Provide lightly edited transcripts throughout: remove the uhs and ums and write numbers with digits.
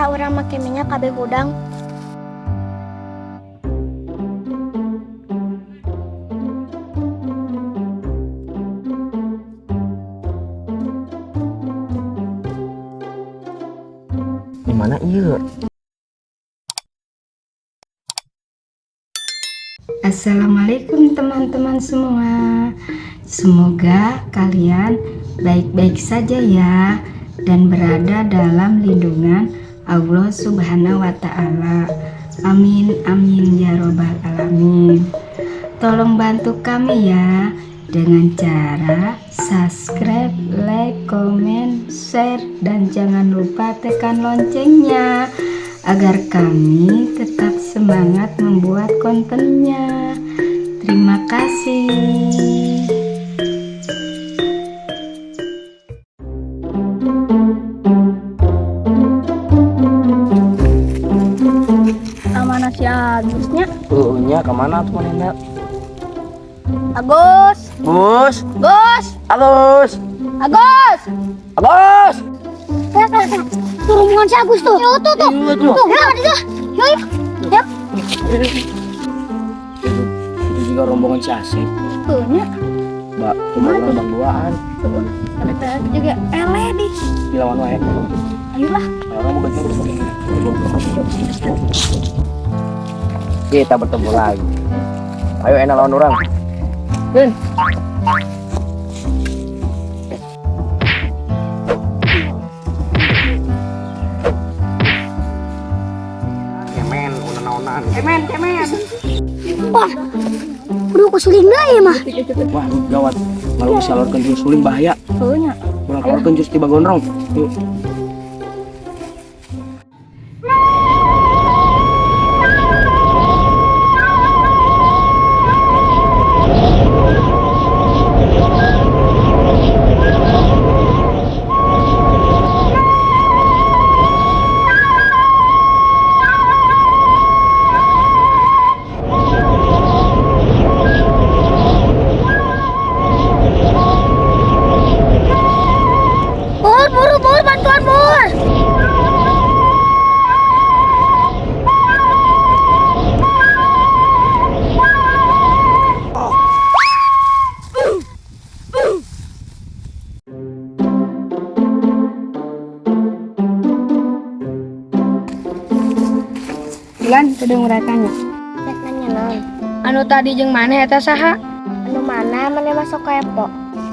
Iraha urang make minyak kabeh hudang. Di mana iya? Assalamualaikum teman-teman semua. Semoga kalian baik-baik saja ya dan berada dalam lindungan Allah Subhanahu wa Ta'ala. Amin amin ya robbal alamin. Tolong bantu kami ya dengan cara subscribe, like, komen, share, dan jangan lupa tekan loncengnya agar kami tetap semangat membuat kontennya. Terima kasih. Mana si Agusnya? Oh, nya kemana tuh manehna? Agus, Bus, Gus, Agus, Agus. Agus. Tuh rombongan si Agus tuh. Tuh tuh tuh. Iya tuh. Tuh, ya, itu. Yuk, yuk. Itu juga rombongan si Asep. Tuh nya. Mbak, coba orang bang duaan. Tapi teh juga eleh di. Dilawan wae. Ayolah. Orang bukan. Kita bertemu lagi. Ayo enak lawan orang. Gun. Kemen, unan-unan. Cemen, cemen. Wah. Udah kusuling deui mah. Wah, gawat. Malu bisa lor kenjung suling bahaya. Tuh nya. Kurang keluar kenjus tiba gondrong. Yuk. Bur, buru, bur, bantuan bur. Bulan kudu nguratanya. Rek nanya naon? Anu tadi jeung maneh eta saha? Anu mana mana masuk kepo?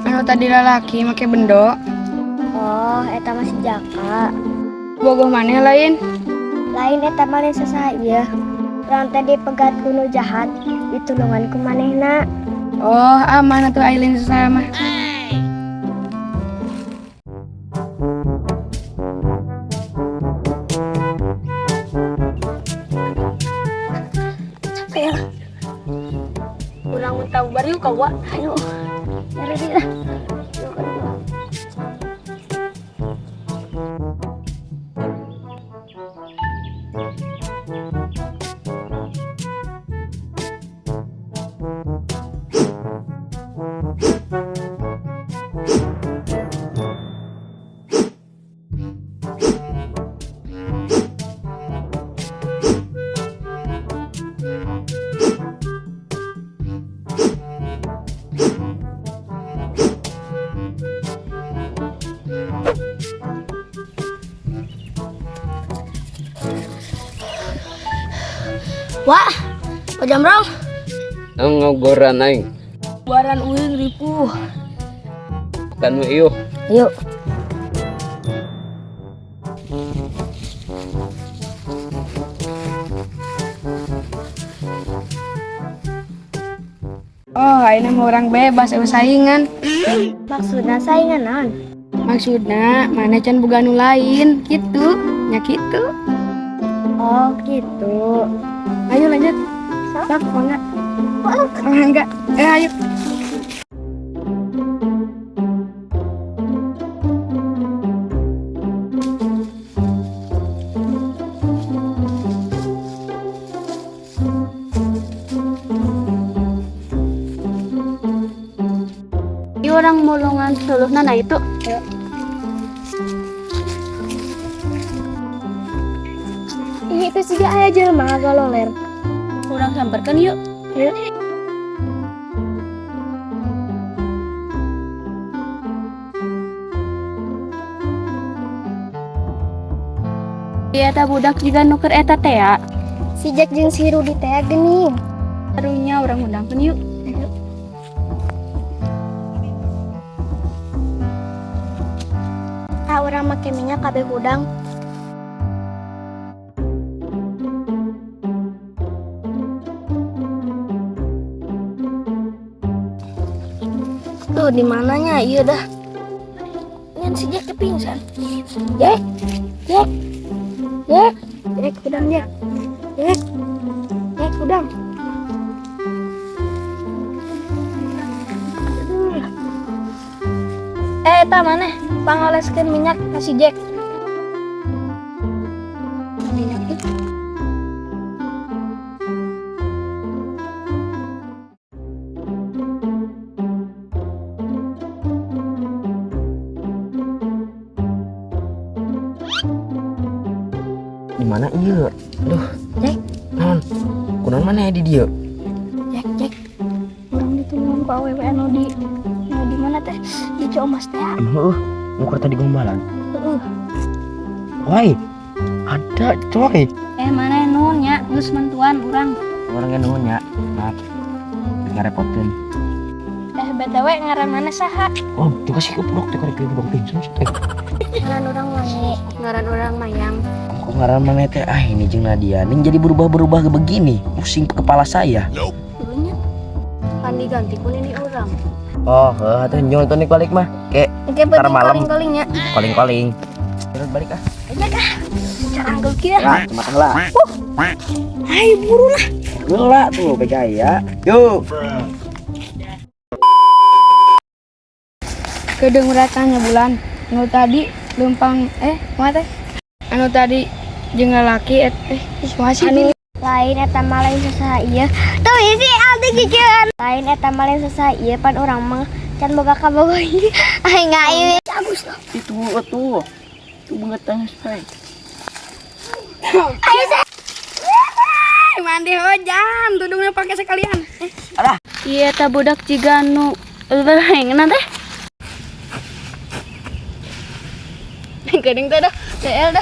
Anu tadi lalaki make bendo. Oh, eta masih Jaka. Bogoh maneh lain. Lain eta mah lain sasaha ieu. Urang teh dipegat ku nu jahat, ditulungan ku manehna. Oh, aman atuh Ailin sasaha mah. Capek lah. Urang mun tahu bariu ka wa. Ayo. Nyari dia. Yuk, kan, yuk. Wah, Pak Jamrong. Ngogoran aing. Buaran uing ripuh. Kan we ieu. Yuk. Oh, ayeuna mah urang bebas eueuh saingan. Maksudna saingan naon? Maksudna maneh can boga nu lain kitu. Nya kitu. Oh, gitu. Ayo lanjut. Sok, mangga. Mangga. Ayo. Ieu orang molongan suluhna nah itu. Mi itu siga aya jelema ngagaloler. Urang samperkeun yuk. Yuk. Ieu eta budak juga nu keur eta teh ya. Si Jack jeung si Rudi teh geuning. Karunya urang undangkeun yuk. Tah urang make minyak kabeh hudang. Tuh di mananya? Iya dah. Ngan si Jack kepingsan. Jack, Jack, Jack, Jack hudang Jack, Jack, Jack hudang. Aduh. Eh, eta maneh pangoleskeun minyak ka si Jack. Minyak itu. Di mana ieu? Aduh. Jack. Naon? Kunaon maneh di dieu? Jack, Jack. Urang ditulungan ku awewe anu di mana teh? Di Ciomas teh. Emang heueuh, nu keur tadi gombalan. Heeh. Woi. Ada coy. Eh mana nuhun nya geus mantuan urang. Urang ge nuhun nya. Maaf. Ngarepotin. Eh, BTW ngaran mana saha? Oh, tuh kasih keprok teh karek gedong pingsan teh. Ngaran urang Wangi, Ngaran urang Mayang. Kok ngaran maneh teh ah ini jeung Nadia ning jadi berubah-berubah begini. Pusing kepala saya. Dulunya pan diganti ku nini urang. Oh, heuh atuh nyol tuh nih balik mah. Ke Oke, Ntar malam. calling-callingnya. calling-calling. Terus balik ah. Jack ah. Caranggeul kieu. Ya, cuma lah. Hai, buru lah. Gila tuh begaya. Yuk. Kedeung ratanya bulan. Anu tadi lempang kumaha teh? Anu tadi jeung lalaki ih kumaha sih? Anu lain eta mah lain sasaha ieu. Tuh isi aldi kikieuan. Lain eta mah lain sasaha ieu pan urang mah can boga kabogoh ieu. Aing ngai. Bagus loh. Itu tuh. Itu banget tangis, Pak. Ayo saya. Mandi hujan, tudungnya pakai sekalian. Alah. Ieu eta budak jiga nu leuheungna teh. Geuning teh dah, TL dah.